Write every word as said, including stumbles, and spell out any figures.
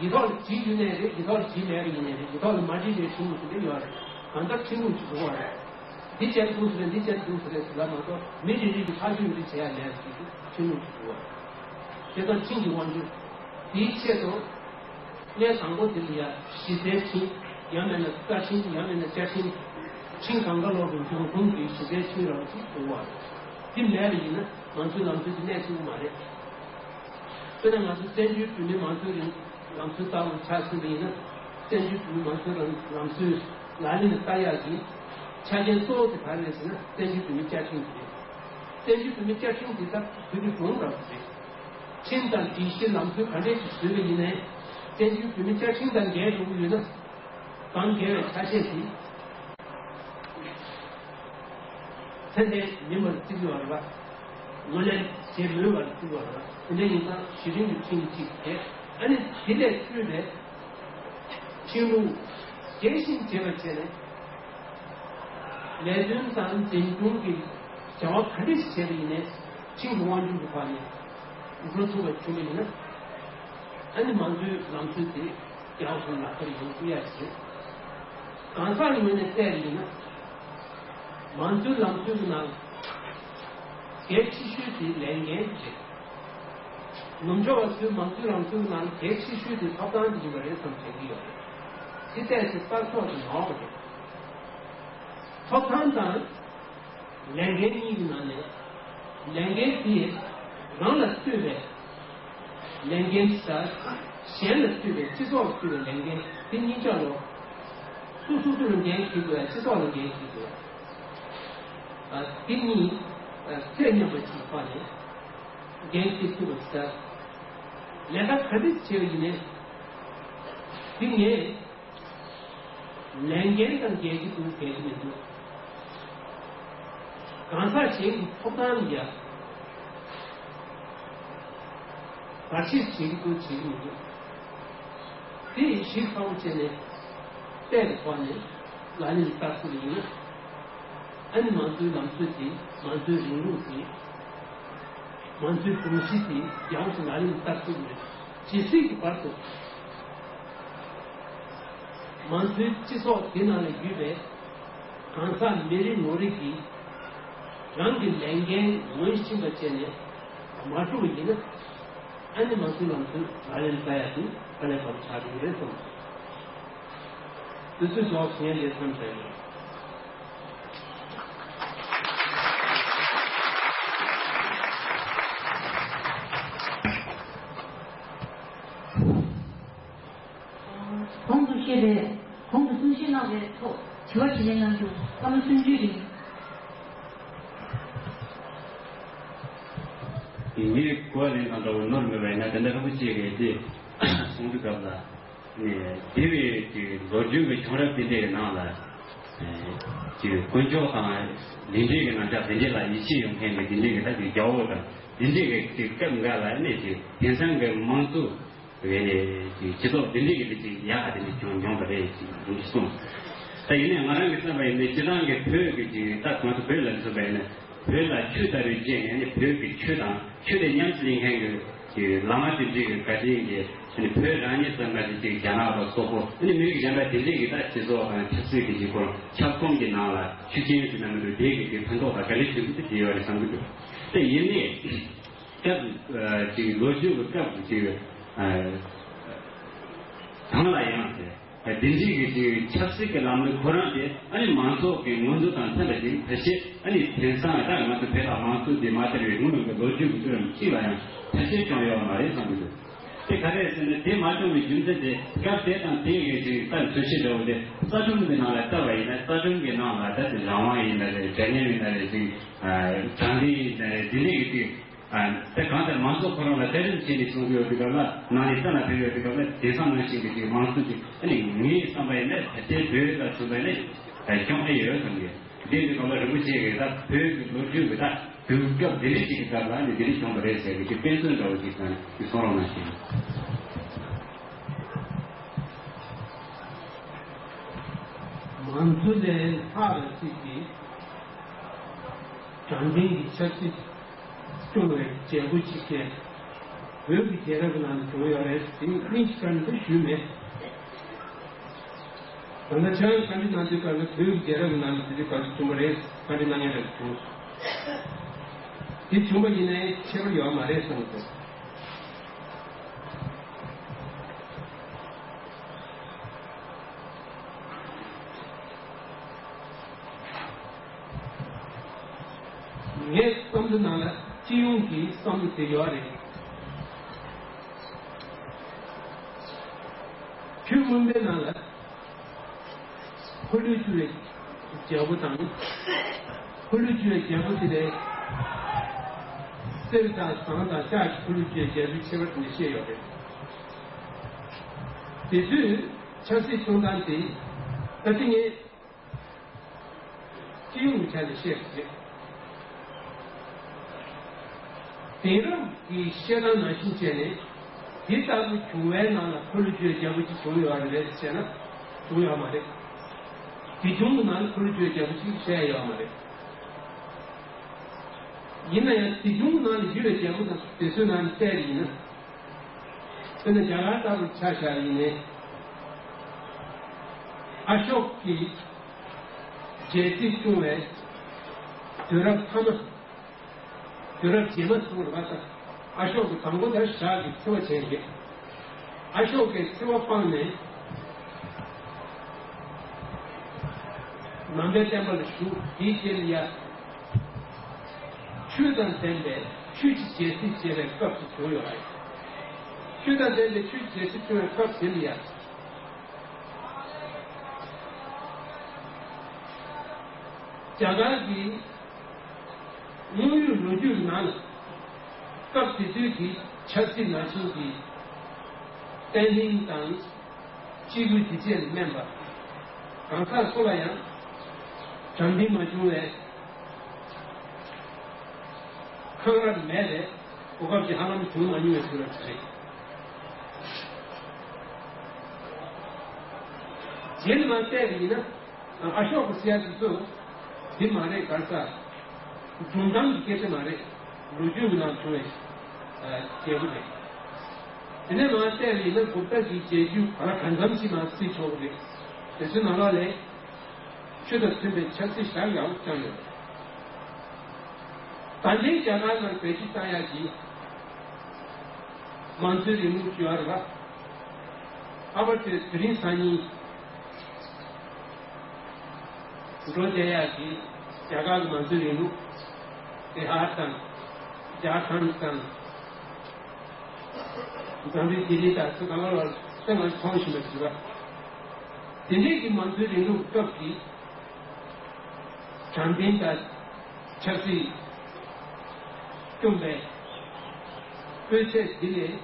ཡིག་ཐོག་ལ་བྲིས་ཡོད་ནའི་རེད། ཡིག་ཐོག་ལ་བྲིས་མེད་པ་ཡིན་ནའི་རེད། ཡིག་ཐོག་ལ་མ་བྲིས་པའི་ཁྲིམས་ལུགས་དེ་འདྲ་ཡོད་རེད། གང་ལྟར་ཁྲིམས་ལུགས་ཅིག་འདུག་བ་རེད། འདི་བྱས་འདུག་ཟེར་རེད། འདི་བྱས་འདུག་ཟེར་རེད་ཟེར་ལ་མ་གཏོགས། མི་རེ་རེ་གིས་ཐག་གཅོད་རེ་བྱེད་ཡ་མེད་པ་ཞིག་ཁྲིམས་ལུགས་ཅིག་འདུག་བ་རེད། དེ་དང་ཁྲིམས་ཀྱི་དབང་སྒྱུར། དེའི་ཆེད་དུ། གནས་དང་པོ་དེ་ལ་ཡ་གཞི་རྩའི་ཁྲིམས། ཡང་མིན་ན་རྩ་ཁྲིམས། ཡང་མིན་ན་བཅའ་ཁྲིམས། ཁྲིམས་གང་ག་ལོག་གི་འབྱུང་ཁུངས་ཀྱི་གཞི་རྩའི་ཁྲིམས་རང་ཅིག་འདུག་བ་རེད། དེ་མེད་པ་ཡིན་ན་ང་ཚོའི་ལམ་སྲོལ་དེ་གནས་ཐུབ་ཀྱི་མ་རེད། དཔེར་ན་ང་ཚོ་བཙན་བྱོལ་བོད་མིའི་མང་གཙོའི་རིང་ལམ་སྲོལ་ལྟ་བུ་ཆ་མཚོན་པ་ཡིན་ན། བཙན་བྱོལ་བོད་མིའི་མང་གཙོའི་རང་ལམ་སྲོལ་ལག་ལེན་ལ་བསྟར་ཡག་གི་ཆ་རྐྱེན་གཙོ་བོ་དེ་ག་རེ་རེད་ཟེར་ན། བཙན་བྱོལ་བོད་མིའི་བཅའ་ཁྲིམས་དེ་རེད། བཙན་བྱོལ་བོད་མིའི་བཅའ་ཁྲིམས་དེ་ད་བོད་ཀྱི་སྒྲུང་འདྲ་པོ་རེད། ཁྲིམས་དང་སྒྲིག་གཞི་ལམ་སྲོལ་ག་འདྲས་ཤིག་བཟོས་པ་ཡིན་ནའི། བཙན་བྱོལ་བོད་མིའི་བཅའ་ཁྲིམས་དང་འགལ་འགྲོ་གི་ཡོད་ན། གང་འགལ་བའི་ཆ་ཤས་ཤིག་ཚད་ལྡན་མིན་པར་བརྩི་དགོས་པ་རེད་པ། ངོས་ལེན་བྱེད་མི་འོས་པར་བརྩི་དགོས་པ་རེད་པ། དེ་འདྲ་ཡིན་ཙང་གཞི་རིམ་གྱི་ཁྲིམས་གཅིག་དེ། ཨ་ནི་དེ་ལས་བཏུས་པའི་ཁྲིམས་ལུགས་རྒྱས་ཤིང་རྒྱས་པར་བྱས་ནས། ལས་དོན་དང་འཛིན་སྐྱོང་གི་བྱ་བ་ག་འདྲ་ཞིག་བྱས་པ་ཡིན་ནའི། ཁྲིམས་ཀྱི་དབང་སྒྱུར་གྱི་ཐོག་ནས་འགྲོ་ཐུབ་པ་བྱུང་བ་ཡིན་ན། ཨ་ནི་མང་གཙོའི་ལམ་སྲོལ་དེ་རྒྱལ་བ་ཚོའི་ལག་བསྟར་ཡོང་ཐུབ་ཡ་ཞིག་རེད། གང་ཟག་ངོས་ནས་བལྟས་པ་ཡིན་ན། མང་གཙོའི་ལམ་སྲོལ་གྱི་ནང་གལ་ཆེ་ཤོས་དེ་ལས་འགན་རེད། ནུབ་ཕྱོགས་པ་ཚོའི་མང་གཙོའི་ལམ་སྲོལ་གྱི་ནང་གལ་ཆེ་ཤོས་དེ་ཐོབ་ཐང་དེ་ཡིན་པ་རེད་བསམ་དྲན་གྱི་ཡོད་རེད། དེ་བལྟས་ཚེ་སྤར་ཐོག་དེ་མང་བ་རེད། ཐོབ་ཐང་དང་ལས་འགན་གཉིས་ཀྱི་ནང་ནས། ལས་འགན་དེ་རང་ལ་ལྟོས་པའི་ལས་འགན་དང་། གཞན་ལ་ལྟོས་པའི། སྤྱི་ཚོགས་ལ་ལྟོས་པའི་ལས་འགན་དེ་གཉིས་ཆ་ལོ། སོ་སོ་སོ་ལ་འགན་འཁྱེར་དགོས་ཡ། སྤྱི་ཚོགས་ལ་འགན་འཁྱེར་དགོས་ཡ། ཨ། དེ་གཉིས་ཨ་ཚད་མཉམ་པ་ཞིག་ཐོག་ནས་འགན་འཁྱེར་ཐུབ་པ་ཟེར། ལས་ཀ་ག་འདྲ་བྱས་པ་ཡིན་ནའི། དེ་ངས། ལས་འགན་དང་འགལ་གྱི་འདུག་འགལ་གྱི་མི་འདུག་གང་ཟག་གཞན་གྱི་ཐོབ་ཐང་ལ་ཡ་བར་ཆད་བྱེད་ཀྱི་འདུག་བྱེད་ཀྱི་མི་འདུག་དེ་ཡི་གཞི་གཙོ་བོ་བྱས་ནས་བལྟས་པའི་ཐོག་ནས་ལག་ལེན་བསྟར་ཐུབ་པ་ཡིན་ན། ཨ་ནི་མང་གཙོའི་ལམ་སྲོལ་དེ། མང་གཙོའི་རིང་ལུགས་དེ། མང་གཙོའི་དགོངས་གཞི་དེ་ཡག་པོ་ཞིག་ལག་ལེན་བསྟར་ཐུབ་ཀྱི་རེད། ཇི་སྲིད་ཀྱི་བར་དུ་མང་གཙོའི་སྤྱི་ཚོགས་འདི་ནང་ལ་ཡོད་པའི་གང་ཟག་མི་རེ་ངོ་རེ་གིས་རང་གི་ལས་འགན་ངོས་ཟིན་པ་བྱས་ནས་མ་བསྒྲུབས་པ་ཡིན་ན། ཨ་ནི་མང་གཙོའི་ལམ་སྲོལ་ལག་ལེན་བསྟར་ཡག་དེ་དཀའ་ལས་ཁག་པོ་ཆགས་ཀྱི་རེད་བསམ། དུས་ཚོད་རྫོགས་སོང་། ངས་འདིར་མཚམས་བཞག་ཡིན། གོང་དུ་བཤད་པའི། གོང་དུ་གསུང་བཤད་གནང་བའི་ཐོག་དྲི་བ་དྲིས་ལན་གནང་རྒྱུ་སྐར་མ་སུམ་ཅུའི་རིང་། ངས་གོ་བ་ལེན་སྟངས་འདྲ་བོ་ནོར་མེད་པ་ཡིན་ན། དེ་འདྲ་རིན་པོ་ཆེ་གིས་དེ་གསུང་དུས་སྐབས་ལ། ནས་དེ་བས་ཀྱི་ལོ་རྒྱུས་ཀྱི་བྱུང་རབས་དེ་འདྲའི་ནང་ལ། ཀྱི་དཀོན་མཆོག་དང་ལས་འབྲས་ཀྱི་རྣམ་གཞག་དེ་འདྲའི་ལ་ཡིད་ཆེས་ཡོང་མཁན་གྱི་དེ་འདྲའི་གི་ད་ཀྱི་རྒྱལ་པོ་དང་དེ་འདྲའི་གི་ཀྱི་སྐབས་འགའ་ལ་ནས་ཀྱི་དེང་སང་གི་དམངས་གཙོ་གི་ཀྱི་སྤྱི་ཚོགས་དེ་འདྲའི་གི་དེ་ཅིག་ཡག་ག་དེ་འདྲ་བྱུང་མྱོང་བ་རེད་ཅེས་གསུངས། ད་ཡིན་ནའི་ང་རང་གི་བསམ་པ་ཡིན་ནའི་སྤྱིར་བཏང་གི་བོད་ཀྱི་ཀྱི་ད་ང་ཚོ་བོད་ལ་མཚོན་པ་ཡིན་ན། བོད་ལ་ཆོས་ལྟ་བུའི་ཅན། ཡང་ན་བོད་ཀྱི་ཆོས་དང་ཆོས་དེ་ཉམས་སུ་ལེན་མཁན་གྱི་ཀྱི་བླ་མ་དེ་འདྲའི་གི་བཀའ་དྲིན་གྱིས། ཨ་ནི་བོད་རང་ཉིད་ཙམ་མ་ཟད་ཅིག་རྒྱ་ནག་དང་སོག་པོ། ཨ་ནི་མི་རིགས་གཞན་པ་དེ་འདྲའི་གི་ད་སྤྱི་ཚོགས་དང་ཆབ་སྲིད་ཀྱི་གཞི་ཁོངས་ཁྱབ་ཁོངས་ཀྱི་ནང་ལ་ཤུགས་རྐྱེན་ཟེར་ན་མི་འདུག་དེ་གི་དེ་ཕན་ཐོགས་དང་དགའ་ལས་ཞུ་རྒྱུ་དེ་ཡོད་རེད་བསམ་གྱི་འདུག་དེ་ཡིན་ནའི་སྐབས་ཅིག་ལོ་རྒྱུས་ཀྱི་སྐབས་ཅིག་གང་ལ་ཡང་ཟེར། དེ་འདྲའི་གི་ཅིག་ཆབ་སྲིད་ཀྱི་ལམ་ལུགས་ཁོ་རང་དེ་ཨ་ནི་མང་ཚོགས་ཀྱི་མངོན་འདོད་དང་མཐུན་པ་ཞིག་ཕལ་ཆེར། ཨ་ནི་དེང་སང་ད་ང་ཚོ་བོད་ལ་དམངས་གཙོ་དེ་མ་དར་བའི་སྔོན་གྱི་ལོ་རྒྱུས་ཀྱི་བརྒྱུད་རིམ་གཅིག་ལ་ཡང་ཕལ་ཆེར་བྱུང་ཡོད་མ་རེད་བསམ་གྱི་འདུག་དེ་ག་རེ་ཟེར་ན། དེ་མ་བྱུང་བའི་རྒྱུ་མཚན་དེ་སྐབས་དེ་དང་དེའི་གི་ཅིག་ད་འཚོལ་ཞིབ་འདྲ་བོ་དེ་རྩ་ཁྲིམས་ཀྱི་ནང་ལ་བལྟ་བ་ཡིན་ན། རྩ་ཁྲིམས་ཀྱི་ནང་ལ་ད་དེ་རང་དབང་ཡིན་ན་རེད། འདྲ་མཉམ་ཡིན་ན་རེད། ཅིག་དྲང་བདེན་ཡིན་ན་རེད། དེ་འདྲའི་གི་ཅིག་ཨ། དེ་གང་ལྟར་མང་ཚོགས་ཁོ་རང་ལ་གྲལ་རིམ་བྱས་ནས་གསུང་གི་ཡོད་དུས་སྐབས་ལ། ནང་ནས་གསན་ལ་ཕེབས་ཡོད་དུས་སྐབས་ལ། དེང་སང་ནང་བཞིན་གྱི་དེ་མང་གཙོ་དེ། ཨ་ནི་ངའི་བསམ་པ་ཡིན་ན་ད་ལྟའི་བོད་ལ་མཚོན་པ་ཡིན་ན་སྐྱོང་ཨེ་ཡོད་བསམ་གི། དེ་དུས་སྐབས་ལ་རིན་པོ་ཆེ་གིས་ད་བོད་ཀྱི་ལོ་རྒྱུས་ཀྱི་ད་དུས་སྐབས་དེ་འདྲ་ཞིག་གི་སྐབས་ལ་ནི་དེ་འདྲ་བྱུང་བ་རེད་ཟེར་གི་དེ་དཔེ་མཚོན་འདྲ་བོ་ཞིག་ད་ནི་གསུང་རོགས་གནང་ཞུ། མང་གཙོ་ལས་ལྷག་ཅིག་གི་དྲང་བདེན་གྱི་ཆབ་སྲིད་སྐྱོང་བའི་བྱེད་སྒོ་ཅིག་གིས། བོད་ཀྱི་རྒྱལ་རབས་ནང་ལ་བྱུང་ཡོད་རེད་ཟེར་གླེང་ཞིག་བཀའ་འདྲི་ཞུས་མེད། ད་ལྟ་ཁྱེད་རང་བཀའ་འདྲི་གནང་དུས་སྐབས་ལ་བོད་ཀྱི་རྒྱལ་རབས་ནང་ལ་དེ་རིགས་བར་དུ་བྱུང་བ་རེད། བཀའ་འདྲི་གནང་མཁན་རེ་བྱུང་། དེ་བྱུང་བ་ཡིན་ནའི་ཁྱད་པར་ཡོད་མ་རེད་གསུངས་འདུག། ངའི་བསམ་ཚུལ་ནང་ལ་སྤྱི་ཡོངས་ཀྱི་བསམ་བློ་དེ་ཡོད་རེད། ཆུ་སྔོན་པོའི་ནང་ལ་འཁོར་ལོས་སྒྱུར་བའི་རྒྱལ་པོ་དང་། འཁོར་ལོས་སྒྱུར་བའི་རྒྱལ་པོ་དེ་ལས་གསེར་དང་ཟངས་དང་ལྕགས་ཀྱི་འཁོར་ལོས་སྒྱུར་བའི་རྒྱལ་པོའི་ཁྱད་པར་དེ་འདྲ་བཤད་ཡོད་རེད། དེ་དུས་ཆབ་སྲིད་སྐྱོང་སྟངས་དེ་ད་ལྟ་ངས་སྤྱི་ཡོངས་ཀྱི་ཆ་ནས་བཤད་པ་རེད། དེང་རབས་ཀྱི་བཤད་སྟངས་ནང་བཞིན་བྱས་ནས་དེ་ལྟ་བུ་བྱུང་བའི་ནང་ལ་འཁོར་ལོས་སྒྱུར་བའི་རྒྱལ་པོ་གཅིག་བྱུང་ཡོད་རེད་ཟེར་ན་བྱུང་ཡོད་མ་རེད། དེ་བྱུང་གི་ནང་ལ་འཁོར་ལོས་སྒྱུར་བའི་རྒྱལ་པོ་གཅིག་བཤད་ཡོད་མ་རེད། ཡིན་ན་ཡང་དེ་བྱུང་གི་ནང་ལ་སྒྱུར་བའི་རྒྱལ་པོ་དང་དེ་ཚོའི་ནང་ནས་བལྟས་པ་ཡིན་ན། དཔེར་ན་རྒྱ་གར་ལྟ་བུར་ཆ་བཞག་ཡིན་ནའི། ཨ་ཤོག་གི་རྒྱལ་སྲིད་སྐྱོང་བའི་དུས་རབས་མཐའ་མ། དུས་རབས་རྗེས་མ་ཚུར་ལ་ད་ཨ་ཤོག་གི་དང་པོ་དེར་ཞག་གི་འཚེ་བ་བྱས་རེད། ཨ་ཤོག་གིས་འཚེ་བ་སྤངས་ནས་ནང་པའི་བསྟན་པ་ལ་ཞུགས། དེའི་རྗེས་ལ་ཡ། ཆོས་དང་ལྡན་པའི་ཆོས་ཀྱི་རྒྱལ་སྲིད་ཅེས་པའི་སྐབས་སུ་བྱུང་ཡོད་རེད། ཆོས་དང་ལྡན་པའི་ཆོས་ཀྱི་རྒྱལ་སྲིད་བྱུང་བའི་སྐབས་དེ་ལ་ཡང་རྒྱ་གར་གྱི་དངོས་ཡོད་ལོ་རྒྱུས་ནང་ལ་སྐབས་དེ་དུས་ཀྱི་ཆབ་སྲིད་ནང་བཞིན་གྱི་བརྟན་ལྷིང་དང་། སྐྱེ་དགུའི་བདེ་སྐྱིད་དམན་པ། གང་ཟག་སུ་ལ་ཡང་དྲང་བདེན་མ་བྱུང་བའི་འཁང་ར་མེད་པའི་གོ་སྐབས་ཀྱི་ཧ་ལམ་བྱུང་མ་མྱོང་བའི་དུས་རབས་ཤིག་རེད། རྗེས་ནས་མར་བལྟས་པ་ཡིན་ན། ཨ་ཤོག་གི་སྲས་དེ་ཚོ་འདི་མ་རེད། ག་རེ་ཟེར། སྒྲུང་གཏམ་གྱི་སྐད་ཆ་མ་རེད། ལོ་རྒྱུས་ཀྱི་ནང་བྱུང་བའི་རྒྱལ་པོ་རེད། དེ་ནས་མར་བལྟས་པ་ཡིན་ན་གུཔྟ་གི་རྒྱལ་རྒྱུད་ག་ལ་གང་འཚམ་ཞིག་མར་བརྩི་ཆོག་གི་རེད། དེ་ཚོའི་ནང་ལོགས་ལས་ཆོས་དང་མཐུན་པའི་ཆབ་སྲིད་ཞག་ཡག་པོ་བསྐྱངས་ཡོད། ད་ལྟའི་རྒྱ་གར་ནང་བེད་སྤྱོད་བཏང་ཡག་གི་མང་གཙོའི་རིང་ལུགས་ཡོད་རེད་པ། ཨ་བ་དེ་དེ་རིང་སང་ཉིན་འགྲོ་བསྡད་ཡག་གི་རྒྱ་གར་གྱི་མང་གཙོའི་རིང་ལུགས། བི་ཧར་དང་། ཇར་ཁན་དང་། འཛམ་བུའི་ལྡི་ལི་དང་ཚོ་གང་ག་ལ་སེམས་ལ་མཐོང་བཞིན་པ་ཞིག་རེད། དེ་འདྲའི་གི་མང་གཙོའི་རིང་ལུགས་སྐབས་ཀྱི་དྲང་བདེན་དང་ཆབ་སྲིད་སྐྱོང་བའི་སྤུས་ཚད་འདི་ལས།